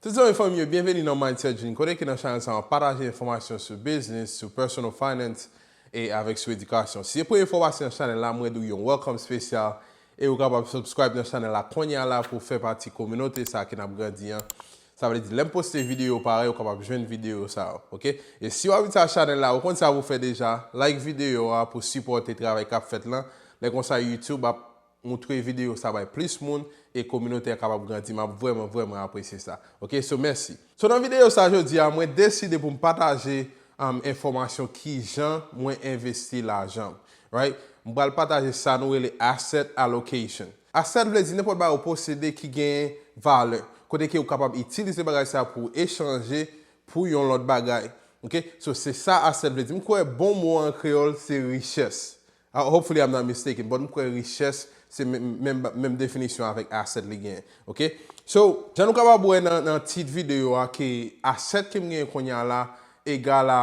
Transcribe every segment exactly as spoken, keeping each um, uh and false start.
Tout zanmi fanmi yo, byenveni nan Mindset Junior, kote ke nan chanèl sa a, m ap pataje enfòmasyon sou business, sou personal finance, e avèk sou edikasyon. Si se premye fwa w pase nan chanèl la, mwen di w yon welcome spesyal, e ou kapab subscribe nan chanèl la kounye a la pou w fè pati kominote sa a ke n ap grandi an. Sa vle di, lè m poste videyo parèy, ou kapab jwenn videyo sa yo, oke? E si w abitye a chanèl la, ou konn sa pou w fè deja, like videyo a pou sipòte travay k ap fèt lan. Lè konsa, YouTube ap moutre videyo sa bay plis moun e kominote a kapab grandi. M ap vrèman, vrèman apresye sa. Oke, so mèsi. So nan videyo sa jodi a, mwen deside pou m pataje um, enfòmasyon kijan mwen envesti lajan m. Right? M pral pataje sa nou rele asset allocation. Asset vle di nenpòt bagay ou posede ki gen valè. Kote ke ou kapab itilize bagay sa pou echanje pou yon lòt bagay. Oke? So se sa asset vle di. M kwè bon mo an kreyòl se richès. Ah, hopefully I'm not mistaken, but m kwè richès se menm, menm, menm definisyon avèk asset li genyen. Oke? So, jan nou kapab wè nan, nan tit videyo a ke asset ke m genyen kounye a la egal a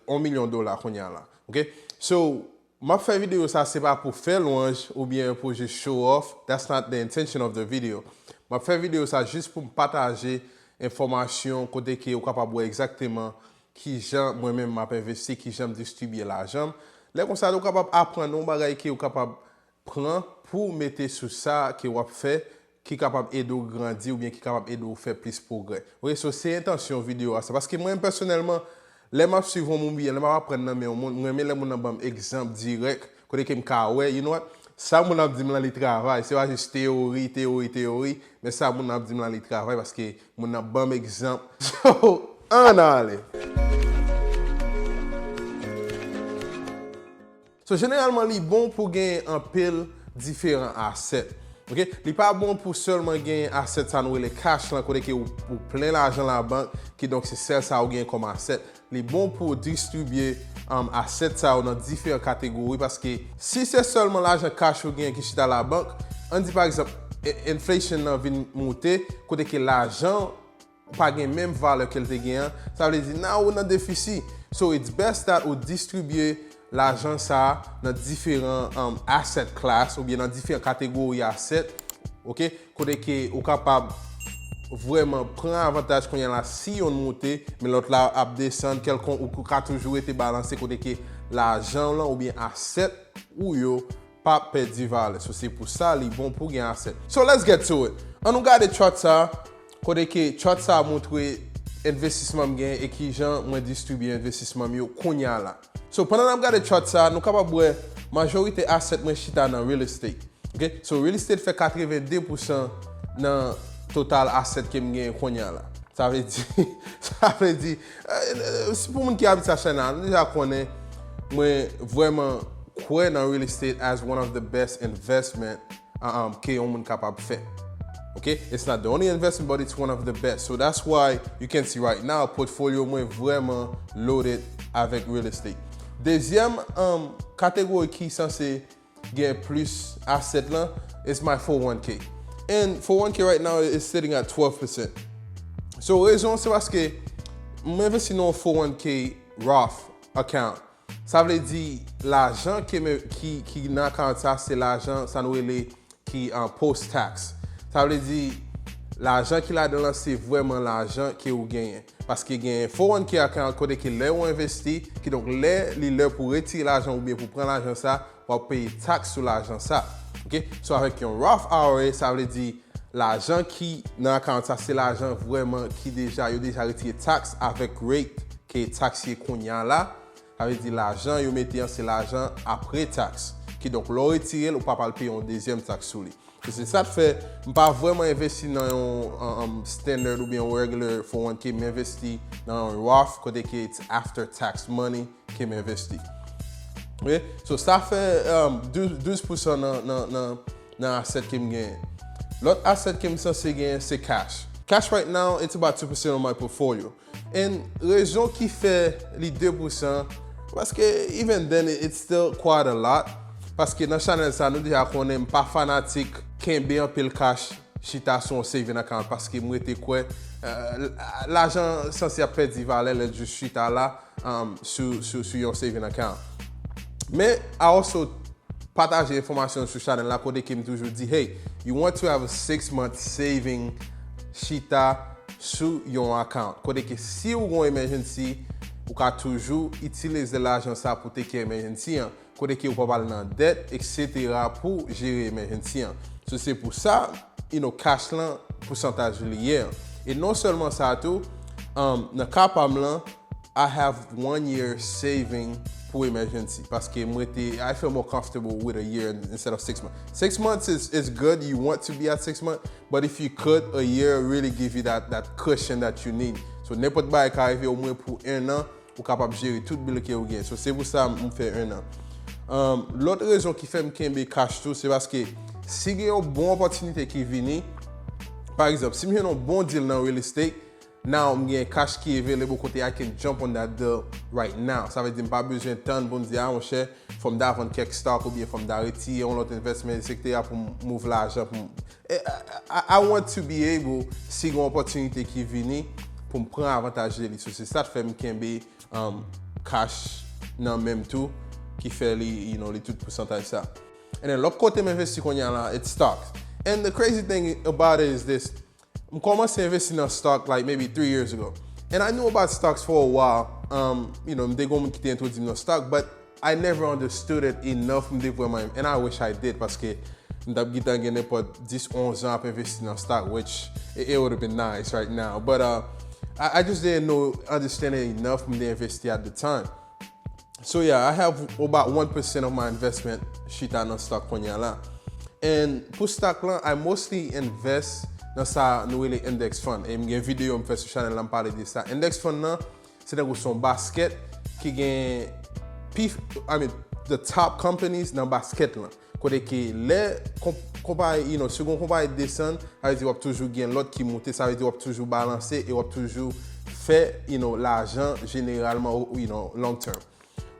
yon milyon dola kounye a la. Oke? So, m ap fè videyo sa se pa pou fè lwanj oubyen pou jis show off. That's not the intention of the video. M ap fè videyo sa jis pou m pataje enfòmasyon kote ke ou kapab wè egzakteman kijan mwen menm m ap envesti, kijan m distribye lajan m. Lè konsa, ou kapab aprann yon bagay ke ou kapab pran pou mete sou sa ke w ap fè, ki kapab ede w grandi oubyen ki kapab ede w fè plis pwogrè. Oke, so se entansyon videyo a sa. Paske mwen pèsonèlman, lè m ap swiv yon moun oubyen lè m ap aprann nan men yon moun, m renmen lè moun nan ban m egzanp dirèk, kote ke m ka wè, you know what? Sa moun nan ap di m lan li travay, se pa jis teyori, teyori, teyori, men sa moun nan ap di m lan li travay paske moun nan ban m egzanp. So, ann ale. So, jeneralman, li bon pou gen anpil diferan asset. Oke? Li pa bon pou sèlman gen asset sa nou rele cash lan, kote ke ou, ou plen lajan labank, kidonk se sèl sa ou gen kòm asset. Li bon pou w distribye um, asset sa yo nan diferan kategori, paske si se sèlman lajan cash ou gen ki chita labank, ann di pa egzanp, e- inflation nan vin moute, kote ke lajan pa gen menm valè ke l te gen an, sa vle di now ou nan defisi. So it's best that ou distribye lajan sa a nan diferan um, asset class oubyen nan diferan kategori asset, oke? Kote ke ou kapab vrèman pran avantaj kounye a la si yonn moute, men lòt la ap desann, kèlkonk ou ka toujou rete balanse kote ke lajan w lan oubyen asset ou yo pa pèdi valè. So, se pou sa li bon pou gen asset. So, let's get to it. Ann nou gade chart sa, kote ke chart sa montre envestisman m gen e kijan mwen distribye envestisman m yo kounye a la. So, pandan n ap gade chart sa, nou kapab wè majorite asset mwen chita nan real estate. Ok? So, real estate fè katreven de pousan nan total asset ke m gen kounye a la. Sa vle di, sa vle di, eh, eh, si pou moun ki abitye achte nan, nou deja konnen, mwen vrèman kwè nan real estate as one of the best investment, uh, um, ke yon moun kapab fè. Ok? It's not the only investment, but it's one of the best. So that's why you can see right now, portfolio mwen vrèman loaded avèk real estate. Dezyèm, um, kategori ki sanse gen plis asset lan, is my four oh one k. And four oh one k right now is sitting at twelve percent. So, rezon se paske m envesti nan yon four oh one k Roth account. Sa vle di, lajan ke m, ki, ki nan account sa, se lajan, sa nou rele ki, uh, post tax. Sa vle di, lajan ki ladan lan, se vrèman lajan ke ou genyen. Paske gen four oh one k account kote ke lè ou envesti, kidonk lè li lè pou retire lajan oubyen pou pran lajan sa, w ap peye tax sou lajan sa. Ok? So, avèk yon Roth I R A, sa vle di, lajan ki nan account sa, se lajan vrèman ki deja, yo deja retire tax avèk rate ke tax ye kounye a la. Sa vle di, lajan yo mete an, se lajan apre tax. Kidonk, lè w retire l, ou p ap al peye yon dezyèm tax sou li. So, se sa k fè, m pa vrèman envesti nan yon, um, um, standard oubyen yon regular four oh one k, m envesti nan yon Roth, kote ke it's after tax money ke m envesti. Ok? So, sa fè, um, douz, douz pousan nan, nan, nan, nan asset ke m genyen. Lòt asset ke m sanse genyen, se cash. Cash right now, it's about two percent of my portfolio. And rezon ki fè li de pousan, paske even then, it- it's still quite a lot. Paske nan chanèl sa, nou deja konnen m pa fanatik kenbe anpil cash chita sou yon saving account, paske m rete kwè, uh, lajan sanse ap pèdi valè lè l jis chita la, um, sou, sou, sou yon saving account. Men, I also pataje enfòmasyon sou chanèl la kote ke m toujou di, hey, you want to have a six month saving chita sou yon account. Kote ke si ou gon emergency, ou ka toujou itilize lajan sa pou take care emergency an. Kote ke ou p ap al nan dèt, et cetera pou jere emergency an. So se pou sa, you know, cash lan, pousantaj li ye. E non sèlman sa tou, um, nan ka pa m lan, I have one year saving pou emergency. Paske mwen te, I feel more comfortable with a year instead of six months. Six months is, is good, you want to be at six months, but if you could, a year really give you that, that cushion that you need. So nenpòt bagay ka rive omwen pou un an, ou kapab jere tout bill ke ou gen. So se pou sa m fè un an. Um, lòt rezon ki fè m kenbe cash tou, se paske si gen yon bon opòtinite ki vini, pa egzanp, si m jwenn yon bon deal nan real estate, now m gen cash ki available kote I can jump on that deal right now. Sa vle di m pa bezwen tann pou m di, a monchè, fò m ta vann kèk stock oubyen fò m ta retire yon lòt investment, et cetera pou m move lajan pou m. I, I, I want to be able, si gen opòtinite ki vini, pou m pran avantaj de li. So se sa k fè m kenbe um, cash nan men m tou, ki fè li, you know, li tout pousantaj sa. And then lòt kote m envesti kounye a la, it's stocks. And the crazy thing about it is this. M kòmanse envesti nan stock like maybe three years ago. And I knew about stocks for a while. Um, you know, m te gon moun ki te entwodui m nan stock, but I never understood it enough pou m te vrèman, and I wish I did, paske m t ap gentan gen nenpòt dis, onz an ap envesti nan stock, which it, it would have been nice right now. But uh, I, I just didn't know, understand it enough pou m te envesti at the time. So yeah, I have about one percent of my investment chita nan stock kounye a la. And pou stock lan, I mostly invest nan sa nou rele index fund. E m gen videyo m fè sou chanèl la, m pale de sa. Index fund nan, se tankou se yon basket ki gen pi, I mean, the top companies nan basket lan. Kote ke lè konpayi, you know, si yon konpayi desann, sa vle di w ap toujou gen lòt ki moute, sa vle di w ap toujou balanse e w ap toujou fè, you know, lajan jeneralman, you know, long term.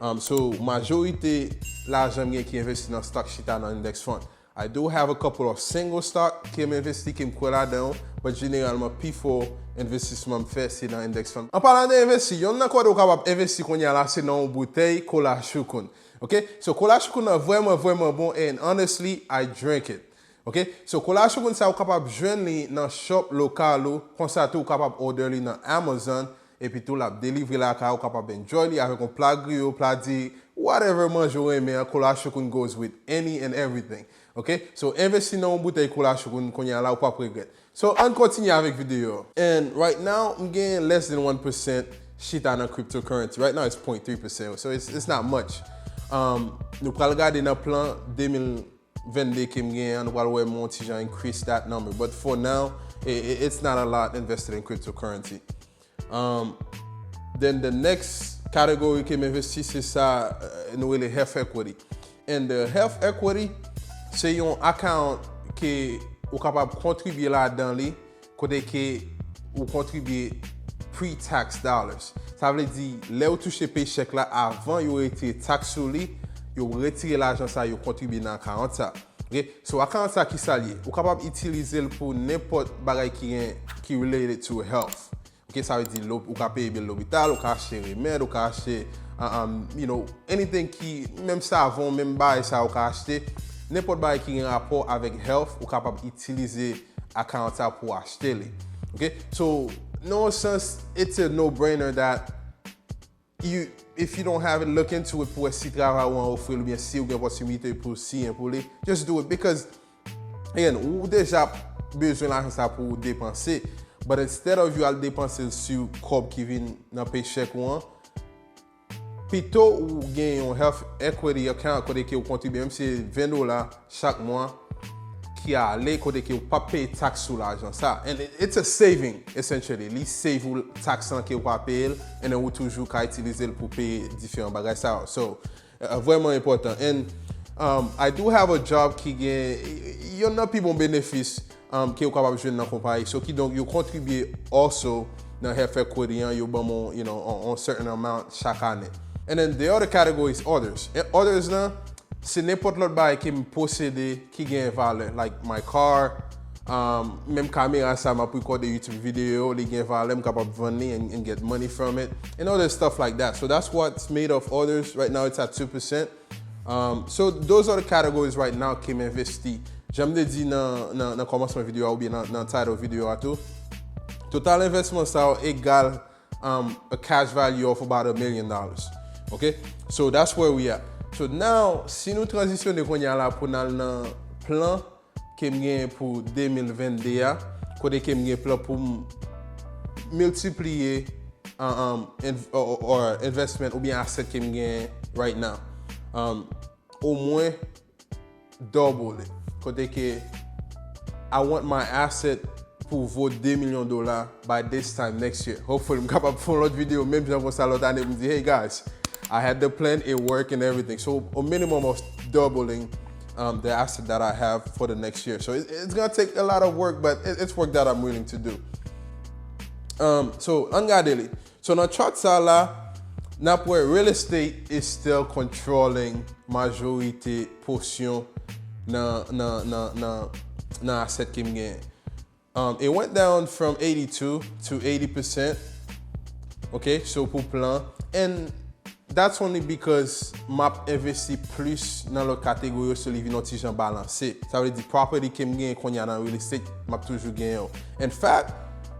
Um, so, majorite lajan m gen ki envesti nan stock chita nan index fund. I do have a couple of single stock ke m envesti, ke m kwè ladan yo, but jeneralman, pifò envestisman m fè, se nan index fund. An palan de envesti, yonn nan kote ou kapab envesti kounye a la, se nan yon boutèy Kola Choukoun. Ok? So, Kola Choukoun nan vrèman, vrèman bon, and honestly, I drink it. Ok? So, Kola Choukoun sa, ou kapab jwenn li nan shop lokal ou, konsa tou, ou kapab order li nan Amazon, epi tou l ap delivre lakay ou, kapab enjoy li avèk yon pla griyo, pla diri, whatever manje ou renmen an, Kola Choukoun goes with any and everything. Ok? So, envesti nan yon boutèy Kola Choukoun kounye a la, ou p ap regrèt. So, ann kontinye avèk videyo. And right now, m gen less than one percent chita nan cryptocurrency. Right now, it's point three percent. So, it's, it's not much. Um, nou pral gade nan plan de mil vennde ke m genyen an, nou pral wè m yon ti jan increase that number. But for now, i- i- it's not a lot invested in cryptocurrency. Um, then the next category ke m envesti, se sa, uh, nou rele health equity. And the health equity, se yon account ke ou kapab kontribye ladan li, kote ke ou kontribye pre-tax dollars. Sa vle di, lè ou touche paycheck la, avan yo retire tax sou li, yo retire lajan sa, yo kontribye nan account sa. Ok? So, account sa ki sa l ye? Ou kapab itilize l pou nenpòt bagay ki gen, ki related to health. Ok, sa vle di lo- ou ka peye bill lopital, ou ka achte remèd, ou ka achte, uh, um, you know, anything ki, menm savon, menm bagay sa ou ka achte, nenpòt bagay ki gen rapò avèk health, ou kapab itilize account sa pou achte li. Ok? So, nan yon sans, it's a no-brainer that you, if you don't have it, look into it pou wè si travay ou an ofri l oubyen si ou gen posiblite pou siyen pou li. Just do it because, again, ou deja bezwen lajan sa pou ou depanse. But instead of you al depanse l sou kòb ki vin nan paycheck ou an, pito ou gen yon health equity account kote ke ou kontribye, menm si se ven dola chak mwa, ki ale kote ke ou p ap peye tax sou lajan sa. And it- it's a saving, essentially. Li save ou tax lan ke ou pa peye l, and then ou toujou ka itilize l pou peye diferan bagay sa yo. So, uh, vrèman enpòtan. And um, I do have a job ki gen, yonn nan pi bon benefis um, ke ou kapab jwenn nan konpayi. So, kidonk, yo kontribye also nan health equity an, yo ban m, you know, on, on certain amount chak ane. And then the other category is others. And others lan, se nenpòt lòt bagay ke m posede ki gen valè, like my car, um, menm kamera sa m ap rekòde YouTube video, li gen valè, m kapab vann li and, and get money from it, and other stuff like that. So that's what's made of others. Right now, it's at two percent. Um, so those are the categories right now ke m envesti. Jan m te di nan, nan, nan kòmansman videyo a oubyen nan, nan title videyo a tou, Total envèsman sa yo egal um, a cash value of about a million dollars. Ok? So that's where we at. So now, si nou tranzisyone kounye a la pou n al nan plan ke m genyen pou de mil vennde a, kote ke m gen plan pou m miltipliye uh, um, in, or, or investment oubyen asset ke m genyen right now. Um, omwen double it. Kote ke I want my asset pou vo de milyon dola by this time next year. Hopefully, m kapab fè yon lòt videyo menm jan konsa lòt ane pou m di, hey guys, I had the plan, it worked and everything. So a minimum of doubling um, the asset that I have for the next year. So it, it's gonna take a lot of work, but it, it's work that I'm willing to do. Um, so, ann gade li. So nan chart sa la, n ap wè real estate is still controlling majorite pòsyon nan, nan, nan, nan, nan asset ke m genyen. Um, it went down from eighty-two to eighty percent. Ok, so pou plan. And that's only because m ap envesti plis nan lòt kategori yo, so li vin yon ti jan balanse. Sa vle di property ke m genyen kounye a nan real estate, m ap toujou genyen yo. In fact,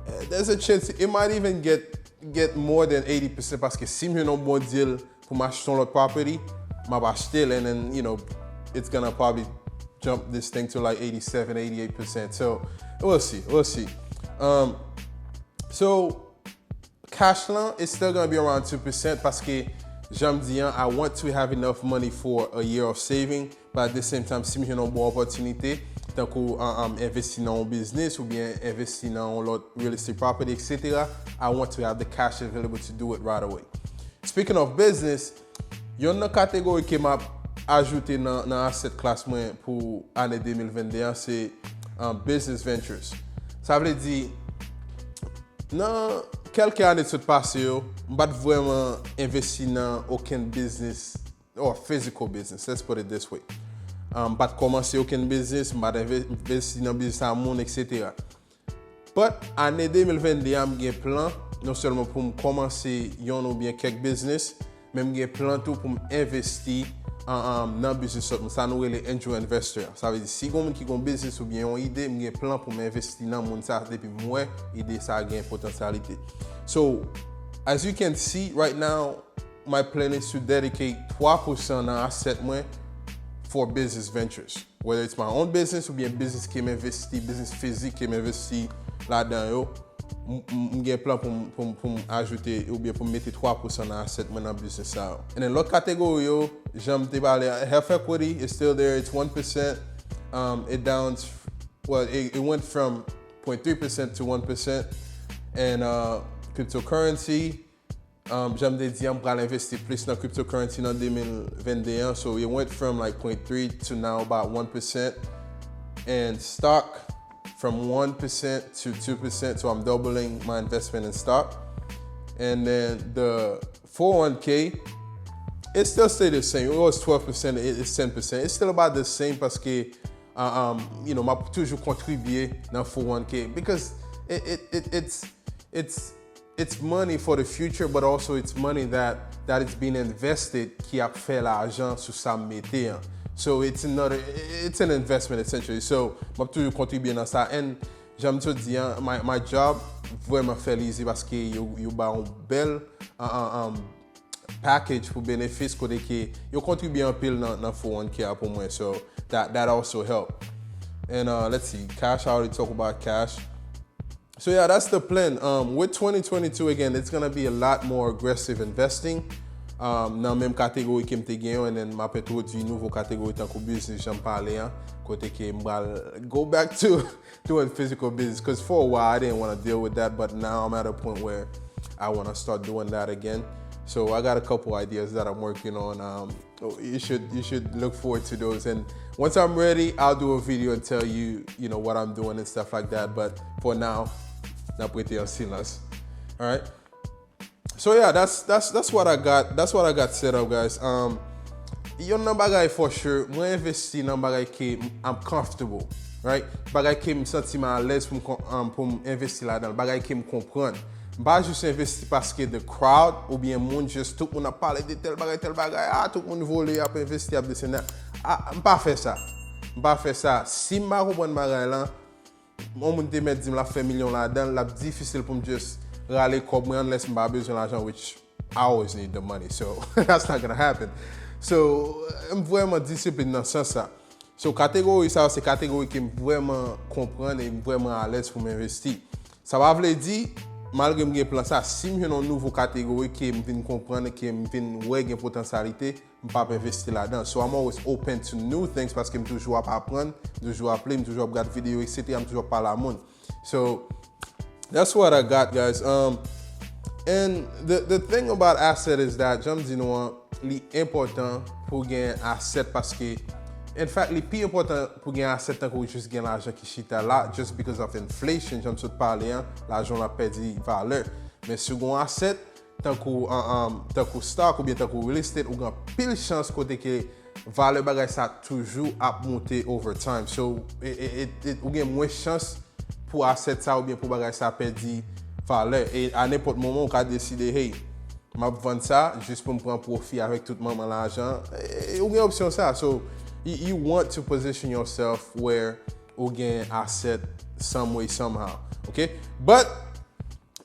eh, there's a chance it might even get get more than eighty percent paske si m jwenn yon bon deal pou m achte yon lòt property, m ap achte l, and then, you know, it's gonna probably jump this thing to like eighty-seven, eighty-eight percent. So, we'll see, we'll see. Um, so, cash lan is still gonna be around two percent paske, jan m di an, I want to have enough money for a year of saving. But at the same time, si m jwenn yon bon opòtinite, tankou um, um, envesti nan yon biznis oubyen envesti nan yon lòt real estate property, et cetera, I want to have the cash available to do it right away. Speaking of business, yon nan kategori ke m ap ajoute nan, nan asset class mwen pou ane de mil vennde an, se um, business ventures. Sa vle di, nan kèlke ane sot pase yo, m pa t vrèman envesti nan okenn business or physical business, let's put it this way. Um, m pa t kòmanse okenn biznis, m pa t enve- envesti nan biznis a moun, et cetera. But ane de mil vennde a, m gen plan, non sèlman pou m kòmanse yon oubyen kèk biznis, men m gen plan tou pou m envesti an, an, nan biznis lòt moun. Sa nou rele angel investor. Sa vle di, si gon moun ki gon biznis oubyen yon ide, m gen plan pou m envesti nan moun sa depi m wè ide sa gen potansyalite. So, as you can see right now, my plan is to dedicate twa pousan nan asset mwen for business ventures. Whether it's my own business oubyen biznis ke m envesti, biznis fizik ke m envesti ladan yo, m, m, m gen plan pou m, pou m, pou m ajoute oubyen pou m mete twa pousan nan asset mwen nan biznis sa yo. And then lòt kategori yo, jan m te pale, health equity is still there, it's one percent. Um, it down, well, it, it went from zero point three percent to one percent. And uh, cryptocurrency, um, jan m te di an, m pral envesti plis nan cryptocurrency nan de mil vennde an. So it went from like zero point three to now about one percent. And stock from one percent to two percent. So I'm doubling my investment in stock. And then the four oh one k, it still stay the same. It was twelve percent, it- it's ten percent. It's still about the same paske, uh, um, you know, m ap toujou kontribye nan four oh one k because it, it, it, it's, it's, it's money for the future, but also it's money that, that is being invested ki ap fè lajan sou sa m mete an. So it's another, it's an investment essentially. So m ap toujou kontribye nan sa. And jan m te di an, my, my job vrèman fè l easy paske yo, yo ba yon bèl, uh, uh, um, package pou benefis kote ke yo kontribye anpil nan, nan four oh one k a pou mwen. So that, that also help. And uh, let's see, cash, I already talk about cash. So yeah, that's the plan. Um, with twenty twenty-two, again, it's gonna be a lot more aggressive investing. Um, nan menm kategori ke m te gen yo, and then m ap entwodui nouvo kategori tankou biznis, jan m pale an, kote ke m pral go back to doing physical business, because for a while I didn't want to deal with that, but now I'm at a point where I want to start doing that again. So I got a couple ideas that I'm working on. Um, you should, you should look forward to those. And once I'm ready, I'll do a video and tell you, you know, what I'm doing and stuff like that. But for now, n ap rete an silans. All right. So yeah, that's, that's, that's what I got. That's what I got set up, guys. Um, yon nan bagay for sure, mwen envesti nan bagay ke I'm comfortable, right? Bagay ke m santi m alèz pou m kon- um, pou m envesti ladan, bagay ke m konprann. M pa jis envesti paske the crowd oubyen moun, just tout moun ap pale de tèl bagay, tèl bagay, ah, tout moun vole, ap envesti, ap desann. Ah, m pa fè sa. M pa fè sa. Si m pa konprann bagay lan, yon moun te mèt di m l ap fè milyon ladan l, l ap difisil pou m just rale kòb mwen unless m pa bezwen lajan, which I always need the money, so that's not gonna happen. So, m vrèman disiplin nan sans sa. So, kategori sa yo se kategori ke m vrèman konprann e m vrèman alèz pou m envesti. Sa pa vle di, malgre m gen plan sa, si m jwenn yon nouvo kategori ke m vin konprann, ke m vin wè gen potansyalite, m p ap envesti ladan. So I'm always open to new things paske m toujou ap aprann, m toujou ap li, m toujou ap gad videyo, et cetera, m toujou ap pale a moun. So that's what I got, guys. Um, and the, the thing about asset is that, jan m di nou an, li enpòtan pou gen asset paske, in fact, li pi enpòtan pou gen asset tankou jis gen lajan ki chita la, just because of inflation, jan m sot pale an, lajan w ap pèdi valè. Men si w gen yon asset, tankou, an, an, tankou stock oubyen tankou real estate, ou gen anpil chans kote ke valè bagay sa toujou ap monte over time. So, it, it, it, it, ou gen mwens chans pou asset sa oubyen pou bagay sa pèdi valè. E a nenpòt moman, ou ka deside, hey, m ap vann sa jis pou m pran pwofi avèk tout manman lajan. E, ou gen opsyon sa. So, you, you want to position yourself where ou gen asset some way, somehow. Ok? But,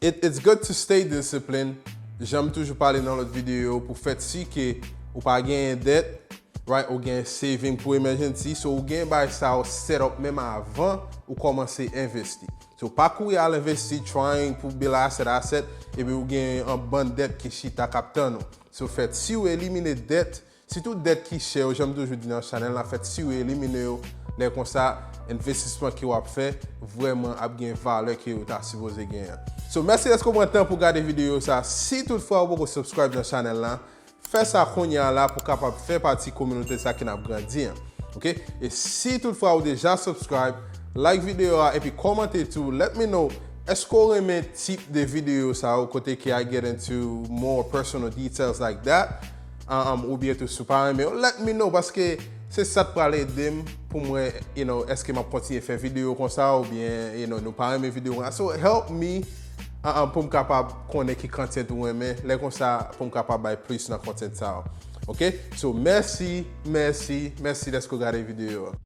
it, it's good to stay disciplined. Jan m toujou pale nan lòt videyo, pou fèt si ke ou pa genyen dèt, right, ou gen saving pou emergency, so ou gen bagay sa yo set up menm avan ou kòmanse envesti. So pa kouri al envesti, trying pou build asset, asset, epi ou gen yon bann dèt ki chita k ap tann ou. So fèt si ou elimine dèt, sitou dèt ki chè yo, jan m toujou di nan chanèl la, fèt si ou elimine yo, lè konsa, envestisman ke w ap fè vrèman ap gen valè ke yo ta sipoze genyen. So mèsi dèske w pran tan pou gade videyo sa. Si toutfwa ou poko subscribe nan chanèl la, fè sa kounye a la pou kapab fè pati kominote sa ke n ap grandi an. Ok? E si toutfwa ou deja subscribe, like videyo a epi kòmante tou, let me know, èske w renmen tip de videyo sa yo kote ke I get into more personal details like that? Um, oubyen tou si w pa renmen yo, let me know, paske se sa k pral ede m pou m wè, you know, èske m ap kontinye fè videyo konsa oubyen, you know, nou pa renmen videyo konsa. So help me, um, pou m kapab konnen ki content ou renmen, lè konsa pou m kapab bay plis nan content sa yo. Ok? So mèsi, mèsi, mèsi dèske w gade videyo a.